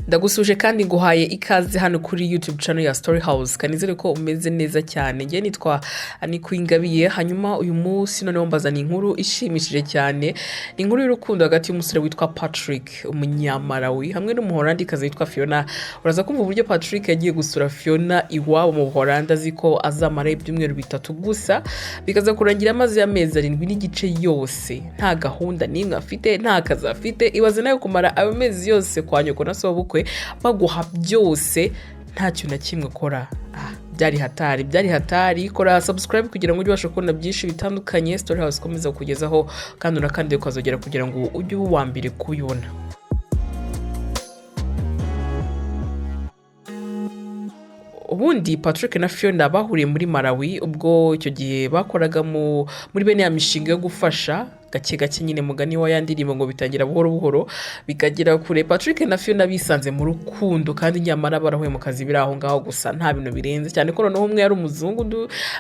Ndagusuje kandi nguhaye ikaze hano kuri YouTube channel ya Story House. Kanizere ko umeze neza cyane. Njye nitwa Anikuingabiye. Hanyuma uyu munsi noneho mbazana inkuru ishimishije cyane. Ni inkuru y'urukundo hagati y'umusore witwa Patrick, Umunyamarawi, hamwe n'Umuholandikazi witwa Fiona. Uraza kumva uburyo Patrick yagiye gusura Fiona iwabo mu Buholandi azi ko azamara ibyumweru 3 gusa, bikaza kurangira amaze amezi 7.5 yose nta gahunda n'imwe afite, nta kazi afite. Ibaze nawe kumara ayo mezi yose kwa nyoko na sobukwe baguha byose, nta kintu na kimwe ukora. Byari hatari, byari hatari. Kora subscribe kugira ngo ujye ubasha kubona byinshi bitandukanye Story House ikomeza kukugezaho, kandi unakande ukazogera kugira ngo ujye uba uwa mbere kubibona. Ubundi Patrick na Fiona bahuriye muri Malawi ubwo icyo gihe bakoraga muri bene ya mishinga yo gufasha gake gake nyine, mugani wa ya ndirimbo ngo bitangira buhoro buhoro bikagera kure. Patrick na Fiona bisanze mu rukundo kandi nyamara barahuye mu kazi biri aho ngaho gusa, nta bintu birenze cyane, ko noneho umwe yari umuzungu undi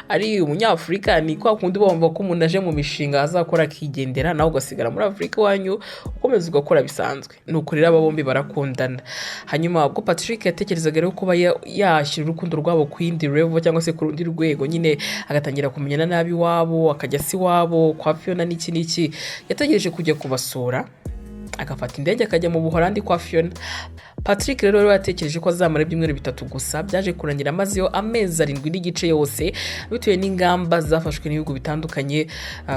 ari Umunyafurika. Ni kwa kundi bumva ko umuntu aje mu mishinga azakora akigendera, nawe ugasigara muri Afurika iwanyu ukomeza ugakora bisanzwe. Nuko rero aba bombi barakundana. Hanyuma ubwo Patrick yatekerezaga rero kuba yashyira urukundo rwabo ku yindi level cyangwa se ku rundi rwego nyine, agatangira kumenyana nabi iwabo, akajya si iwabo kwa Fiona n'iki n'iki, yategereje kujya kubasura, agafata indege akajya mu Buholandi kwa Fiona. Patrick rero yatekereje ko azamara ibyumweru 3 gusa, byaje kurangira amazeyo amezi 7.5 yose, bitewe n'ingamba zafashwe n'ibihugu bitandukanye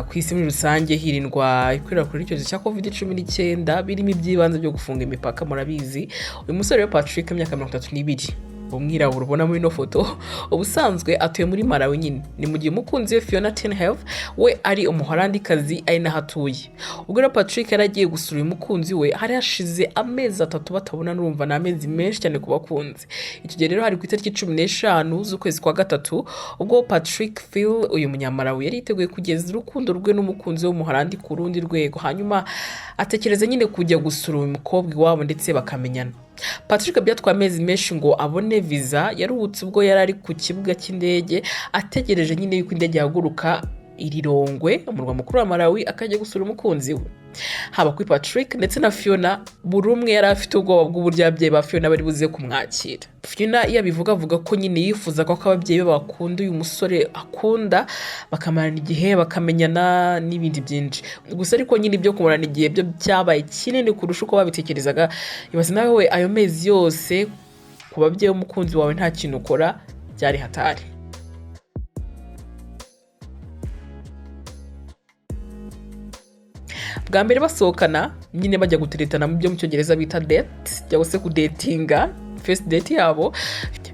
ku isi muri rusange hirindwa ikwirakwira ry'icyorezo cya COVID-19, birimo iby'ibanze byo gufunga imipaka, murabizi. Uyu musore rero Patrick, imyaka 32, umwirabura ubona muri ino foto, ubusanzwe atuye muri Malawi nyine, ni mu gihe umukunzi we Fiona Tenhave we ari Umuholandikazi, ari naho atuye. Ubwo rero Patrick yari agiye gusura uyu mukunzi we, hari hashize amezi 3 batabona, n'urumva ni amezi menshi cyane ku bakunzi. Icyo gihe rero hari ku itariki 15 z'ukwezi kwa gatatu, ubwo Patrick Phil, uyu Munyamarawi, yari yiteguye kugeza urukundo rwe n'umukunzi we w'Umuholandi ku rundi rwego, hanyuma atekereza nyine kujya gusura uyu mukobwa iwabo ndetse bakamenyana. Patrick byatwaye amezi menshi ngo abone viza. Yaruhutse ubwo yari ari ku kibuga cy'indege ategereje nyine yuko indege ihaguruka i Lilongwe, umurwa mukuru wa Malawi, akajya gusura umukunzi we. Haba kuri Patrick ndetse na Fiona, buri umwe yari afite ubwoba bw'uburyo ababyeyi ba Fiona bari buze kumwakira. Fiona iyo abivuga, avuga ko nyine yifuzaga ko ababyeyi be bakunda uyu musore akunda, bakamarana igihe, bakamenyana n'ibindi byinshi gusa. Ariko nyine ibyo kumarana igihe byo byabaye kinini kurusha uko babitekerezaga. Ibaze nawe we ayo mezi yose ku babyeyi b'umukunzi wawe nta kintu ukora, byari hatari. Bwa mbere basohokana nyine bajya guteretana mu byo mu Cyongereza bita date cyangwa se kudetinga, first date yabo,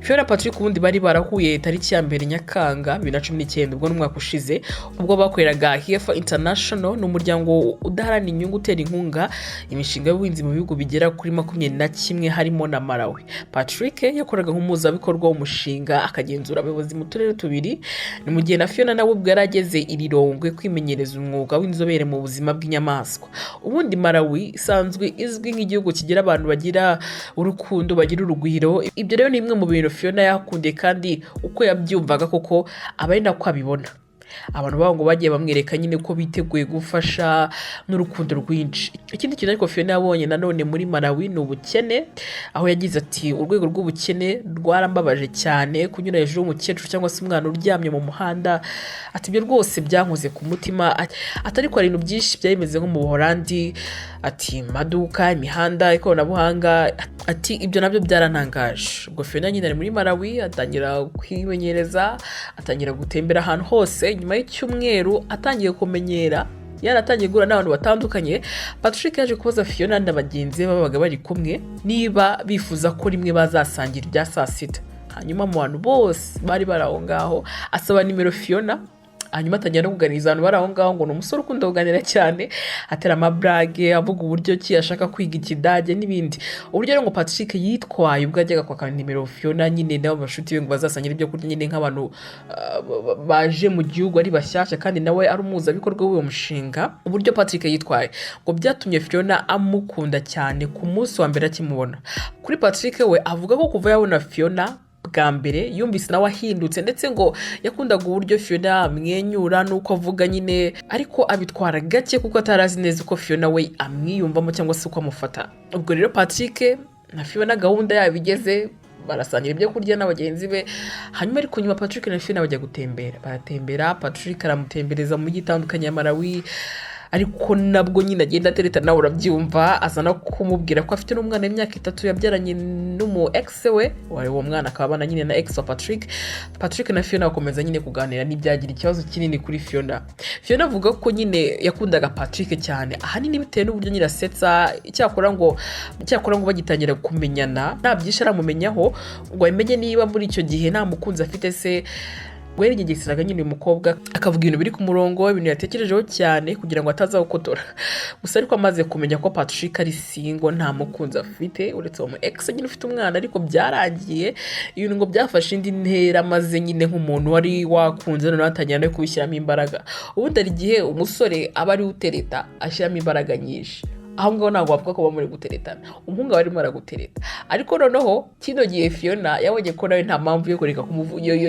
Fiona Patrick ubundi bari barahuye tariki ya 1 Nyakanga 2019, ubwo n'umwaka ushize, ubwo bakoreraga Heifer International. Ni umuryango udaharanira inyungu utera inkunga imishinga y'ubuhinzi mu bihugu bigera kuri 21 harimo na Malawi. Patrick yakoraga nk'umuhuzabikorwa w'umushinga, akagenzura abayobozi mu turere 2, ni mu gihe na Fiona nawe ubwo yari ageze i Lilongwe kwimenyereza umwuga w'inzobere mu buzima bw'inyamaswa. Ubundi Malawi isanzwe izwi nk'igihugu kigira abantu bagira urukundo, bagira urugwiro. Ibyo rero ni bimwe mu bintu Fiona yakundiye, kandi uko yabyumvaga koko aba ari nako abibona. Abantu babo ngo bagiye bamwereka nyine ko biteguye gufasha n'urukundo rwinshi. Ikindi kintu ariko Fiona yabonye nanone muri Malawi ni ubukene, aho yagize ati: "Urwego rw'ubukene rwarambabaje cyane, kunyura hejuru y'umukecuru cyangwa se umwana uryamye mu muhanda." Ati: "Ibyo rwose byankoze ku mutima." Ati: "Ariko hari ibintu byinshi byari bimeze nko mu Buholandi." Ati: "Amaduka, imihanda, ikoranabuhanga." Ati: "Ibyo nabyo byarantangaje." Ubwo Fiona nyine ari muri Malawi, atangira kwimenyereza, atangira gutembera ahantu hose. Nyuma y'icyumweru atangiye kumenyera, yaratangiye guhura n'abantu batandukanye. Patrick yaje kubaza Fiona na bagenzi be babaga bari kumwe niba bifuza ko rimwe bazasangira ibya saa sita. Hanyuma mu bantu bose bari bari aho ngaho asaba nimero Fiona, hanyuma atangira no kuganiriza abantu bari aho ngaho, ngo ni umusore ukunda kuganira cyane, atera amaburage, avuga uburyo ki ashaka kwiga Ikidage n'ibindi. Uburyo rero ngo Patrick yitwaye ubwo yajyaga kwaka nimero Fiona nyine nabo bashuti be ngo bazasangire ibyo kurya nyine nk'abantu baje mu gihugu ari bashyashya, kandi nawe ari umuhuzabikorwa w'uwo mushinga, uburyo Patrick yitwaye ngo byatumye Fiona amukunda cyane ku munsi wa mbere akimubona. Kuri Patrick we avuga ko kuva yabona Fiona Bwa mbere yumvise nawe ahindutse, ndetse ngo yakundaga uburyo Fiona amwenyura n'uko avuga nyine, ariko abitwara gake kuko atari azi neza uko Fiona we amwiyumvamo cyangwa se uko amufata. Ubwo rero Patrick na Fiona gahunda yabo igeze, barasangira ibyo kurya na bagenzi be. Hanyuma ariko nyuma Patrick na Fiona bajya gutembera, baratembera. Patrick aramutembereza mu mijyi itandukanye ya Malawi, ariko nabwo nyine agenda atereta, nawe urabyumva. Aza no kumubwira ko afite n'umwana w'imyaka 3 yabyaranye n'umu ex we. Uwo mwana akaba abana nyine na ex wa Patrick. Patrick na Fiona bakomeza nyine kuganira, ntibyagira ikibazo kinini kuri Fiona. Fiona avuga ko nyine yakundaga Patrick cyane, ahanini bitewe n'uburyo nyine asetsa. Icyakora ngo bagitangira kumenyana nta byinshi aramumenyaho ngo amenye niba muri icyo gihe nta mukunzi afite se. Ngo yarigengeseraga nyine uyu mukobwa, akavuga ibintu biri ku murongo, ibintu yatekerejeho cyane kugira ngo ataza gukotora gusa. Ariko amaze kumenya ko Patrick ari single, nta mukunzi afite uretse uwo mu ex nyine ufite umwana ariko byarangiye, ibintu ngo byafashe indi ntera, maze nyine nk'umuntu wari wakunze noneho atangira no kubishyiramo imbaraga. Ubundi hari igihe umusore aba ari utereta, ashyiramo imbaraga nyinshi. Aho ngaho ntabwo bavuga ko baba muri guteretana, umuhungu aba arimo aragutereta. Ariko noneho kino gihe Fiona yabonye ko nawe nta mpamvu yo kureka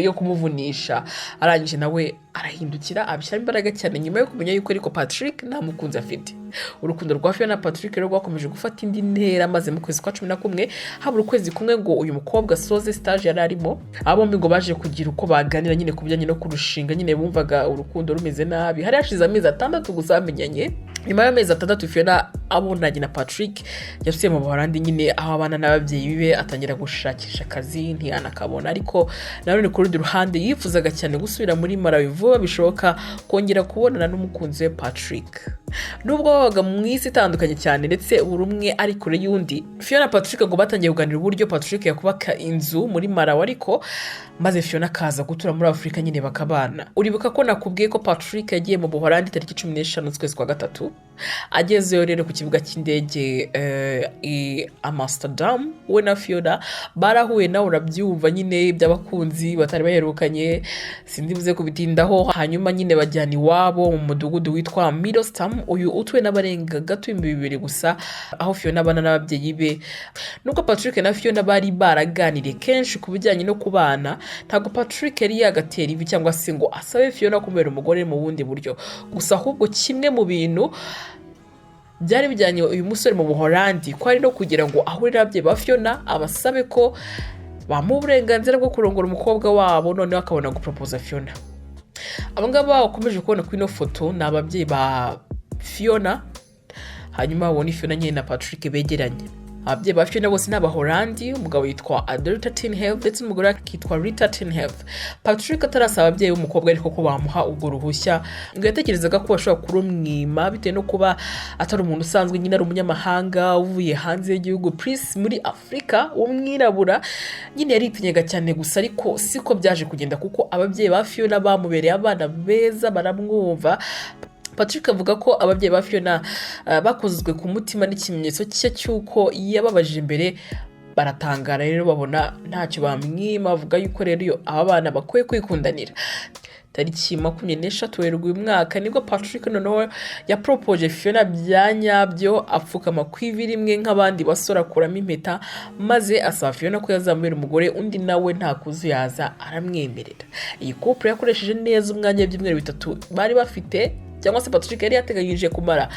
yo kumuvunisha. Arangije nawe arahindukira, abishyiramo imbaraga cyane nyuma yo kumenya yuko ariko Patrick nta mukunzi afite. Urukundo rwa Fiona na Patrick rero rwakomeje gufata indi ntera, maze mu kwezi kwa 11, habura ukwezi kumwe ngo uyu mukobwa asoze stage yari arimo, aba bombi ngo baje kugira uko baganira nyine ku bijyanye no kurushinga. Nyine bumvaga urukundo rumeze nabi. Hari hashize amezi 6 gusa bamenyanye. Nyuma y'amezi 6 Fiona abonanye na Patrick, yasubiye mu Buholandi nyine aho abana n'ababyeyi be, atangira gushakisha akazi ntiyanakabona. Ariko nanone ku rundi ruhande yifuzaga cyane gusubira muri Malawi vuba bishoboka, kongera kubonana n'umukunzi we Patrick, nubwo babaga mu isi itandukanye cyane ndetse buri umwe ari kure y'undi. Fiona na Patrick ngo batangiye kuganira uburyo Patrick yakubaka inzu muri Malawi, ariko maze Fiona akaza gutura muri Afurika nyine bakabana. Uribuka ko nakubwiye ko Patrick yagiye mu Buholandi tariki 15 z'ukwezi kwa gatatu. Agezeyo rero ku kibuga cy'indege i Amsterdam, we na Fiona barahuye, nawe urabyumva nyine by'abakunzi batari baherukanye, sindi buze kubitindaho. Hanyuma nyine bajyana iwabo mu mudugudu witwa Middelstum, uyu utuwe n'abarenga gato 2000 gusa, aho Fiona abana n'ababyeyi be. Nubwo Patrick na Fiona bari baraganiriye kenshi ku bijyanye no kubana, ntabwo Patrick yari yagatera ivi cyangwa se ngo asabe Fiona kumubera umugore mu bundi buryo gusa. Ahubwo kimwe mu bintu byari bijyanye uyu musore mu Buholandi ko ari no kugira ngo ahure n'ababyeyi ba Fiona, abasabe ko bamuha uburenganzira bwo kurongora umukobwa wabo, noneho akabona guporopoza Fiona. Aba ngaba bakomeje kubona kuri ino foto ni ababyeyi ba Fiona. Hanyuma babona Fiona nyine na Patrick begeranye. Ababyeyi ba Fiona bose ni Abahorandi. Umugabo yitwa Adelta Tinhave ndetse n'umugore akitwa Rita Tinhave. Patrick atarasaba ababyeyi b'umukobwa ariko ko bamuha ubwo ruhushya, ngo yatekerezaga ko bashobora kurumwima bitewe no kuba atari umuntu usanzwe nyine, ari umunyamahanga uvuye hanze y'igihugu, plus muri Afurika, w'umwirabura. Nyine yaritinyaga cyane gusa, ariko siko byaje kugenda, kuko ababyeyi ba Fiona bamubereye abana beza, baramwumva. Patrick avuga ko ababyeyi ba Fiona bakozwe ku mutima n'ikimenyetso cye cy'uko yababaje imbere, baratangara rero babona ntacyo bamwima. Bavuga yuko rero iyo aba bana bakwiye kwikundanira. Tariki 23 Werurwe uyu mwaka nibwo Patrick noneho yaporopoje Fiona bya nyabyo, apfukama ku ivi rimwe nk'abandi basore, akuramo impeta, maze asaba Fiona ko yazamubera umugore. Undi nawe nta kuzuyaza aramwemerera. Iyi couple yakoresheje neza umwanya w'ibyumweru 3 bari bafite, cyangwa se Patrick yari yateganyije kumara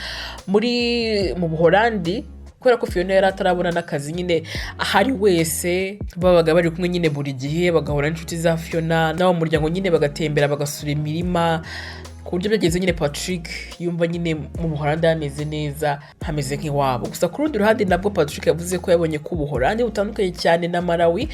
mu Buholandi, kubera ko Fiona yari atarabona n'akazi nyine ahari wese. Babaga bari kumwe nyine buri gihe, bagahura n'inshuti za Fiona n'abo mu muryango nyine, bagatembera, bagasura imirima, ku buryo byageze nyine Patrick yumva nyine mu Buholandi hameze neza, hameze nk'iwabo. Gusa ku rundi ruhande nabwo Patrick yavuze ko yabonye ko Ubuholandi butandukanye cyane na Malawi,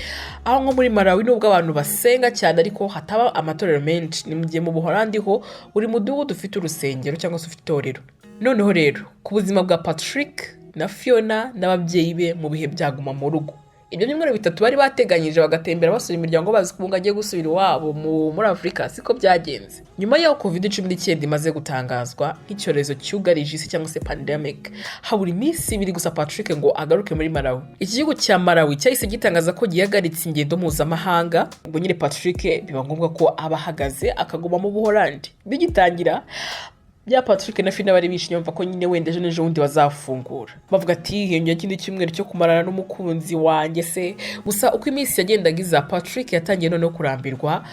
aho nko muri Malawi nubwo abantu basenga cyane ariko hataba amatorero menshi, ni mu gihe mu Buholandi ho buri mudugudu ufite urusengero cyangwa se ufite itorero. Noneho rero ku buzima bwa Patrick na Fiona n'ababyeyi be mu bihe byaguma mu rugo, ibyo byumweru 3 bari bateganyije bagatembera, basura imiryango, bazi ko ubu agiye gusubira iwabo muri Afurika, siko byagenze. Nyuma y'aho COVID-19 imaze gutangazwa nk'icyorezo cyugarije isi cyangwa se pandemic, habura iminsi 2 gusa Patrick ngo agaruke muri Malawi. Iki gihugu cya Malawi cyahise gitangaza ko gihagaritse ingendo mpuzamahanga. Ubwo nyine Patrick biba ngombwa ko aba ahagaze, akaguma mu Buholandi. Bigitangira Bya Patrick na Fiona bari bishimye, bumva ko nyine wenda ejo n'ejo bundi bazafungura, bavuga ati: "Hiyongera ikindi cyumweru cyo kumarana n'umukunzi wanjye se." Gusa uko iminsi yagendaga iza, Patrick yatangiye noneho kurambirwa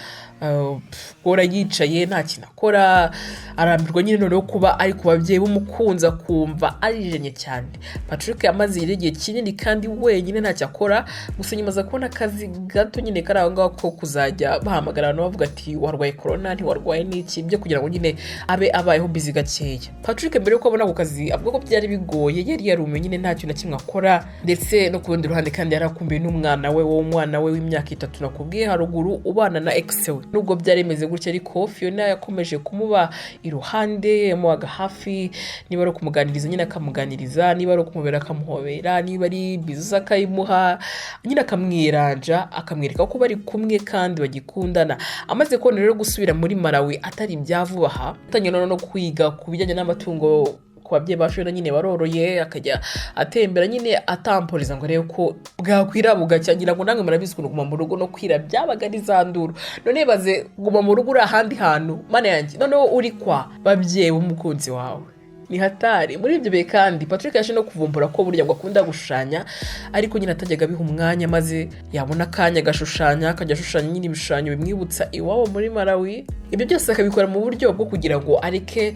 guhora yicaye nta kintu akora. Arambirwa nyine noneho kuba ari ku babyeyi b'umukunzi, akumva arijanye cyane. Patrick yamaze igihe kinini kandi wenyine ntacyo akora. Gusa nyuma aza kubona akazi gato nyine kari aho ngaho ko kuzajya bahamagara abantu bavuga ati: "Warwaye korona, ntiwarwaye?" N'iki byo kugira ngo nyine abe abayeho busy gakeya. Patrick mbere yuko abona ako kazi, avuga ko byari bigoye, yari yarumiwe nyine, nta kintu na kimwe akora. Ndetse no ku rundi ruhande kandi yari akumbuye n'umwana we, wowe mwana we w'imyaka 3 nakubwiye haruguru ubana na ex we. Nubwo byari bimeze gutya ariko, Fiona yakomeje kumuba iruhande, yamubaga hafi. Niba ari ukumuganiriza nyine akamuganiriza, niba ari ukumubera akamuhobera, niba ari bisous akayimuha nyine, akamwiranja, akamwereka ko bari kumwe kandi bagikundana. Amaze kubona rero gusubira muri Malawi atari ibya vuba aha, atangiye noneho no kwiga ku bijyanye n'amatungo ku babyeyi ba Fiona nyine baroroye, akajya atembera nyine atamporiza ngo arebe ko bwakwira bugacya. Ngira ngo namwe murabizi ukuntu kuguma mu rugo no kwira byabaga ari za nduru. None baze kuguma mu rugo uri ahandi hantu, mana yanjye, noneho uri kwa babyeyi b'umukunzi wawe, ni hatari. Muri ibyo bihe kandi Patrick yaje no kuvumbura ko burya ngo akunda gushushanya, ariko nyine atajyaga abiha umwanya, maze yabona akanya agashushanya, akajya ashushanya nyine ibishushanyo bimwibutsa iwabo muri Malawi. Ibyo byose akabikora mu buryo bwo kugira ngo areke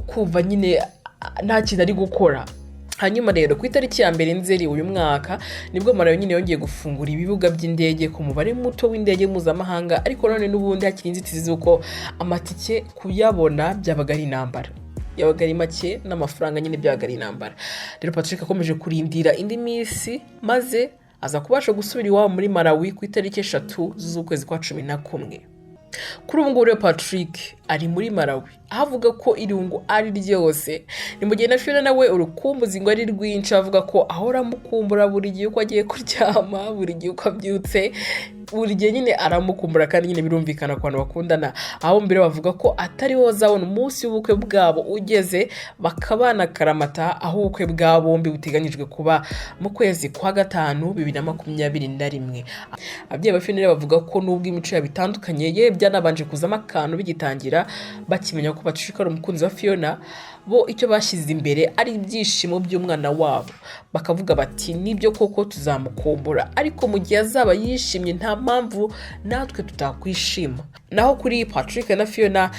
kumva nyine nta kintu ari gukora. Hanyuma rero ku itariki ya 1 Nzeri uyu mwaka, nibwo Malawi nyine yongeye gufungura ibibuga by'indege ku mubare muto w'indege mpuzamahanga, ariko none n'ubundi hakiri inzitizi z'uko amatike kuyabona byabaga ari intambara, yabaga ari make, n'amafaranga nyine byabaga ari intambara. Rero Patrick akomeje kurindira indi minsi, maze aza kubasha gusubira iwabo muri Malawi ku itariki 3 z'ukwezi kwa 11. Kuri ubu ngubu rero Patrick ari muri Malawi, aho avuga ko irungu ari ryose. Ni mu gihe na Fiona nawe urukumbuzi ngo ari rwinshi, avuga ko ahora amukumbura buri gihe uko agiye kuryama, buri gihe uko abyutse, buri gihe nyine aramukumbura. Kandi nyine birumvikana ku bantu bakundana, aho mbere bavuga ko atari bo bazabona umunsi w'ubukwe bwabo ugeze bakabana akaramata, aho ubukwe bwa bombi buteganyijwe kuba mu kwezi kwa gatanu 2021. Ababyeyi ba Fiona bavuga ko nubwo imico yabo itandukanye, ye byanabanje kuzamo akantu bigitangira, bakimenya ko Patrick ari umukunzi wa Fiona, bo icyo bashyize imbere ari ibyishimo by'umwana wabo. Bakavuga bati: "Nibyo koko tuzamukumbura, ariko mu gihe azaba yishimye nta mpamvu natwe tutakwishima." Naho kuri Patrick na Fiona,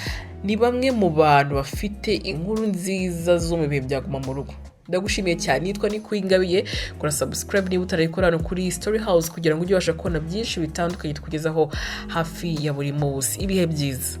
ni bamwe mu bantu bafite inkuru nziza zo mu bihe bya Guma mu Rugo. Ndagushimiye cyane, nitwa Nikuingabiye. Kora subscribe niba utarayikora hano kuri Story House, kugira ngo ujye ubasha kubona byinshi bitandukanye tukugezaho hafi ya buri munsi. Ibihe byiza.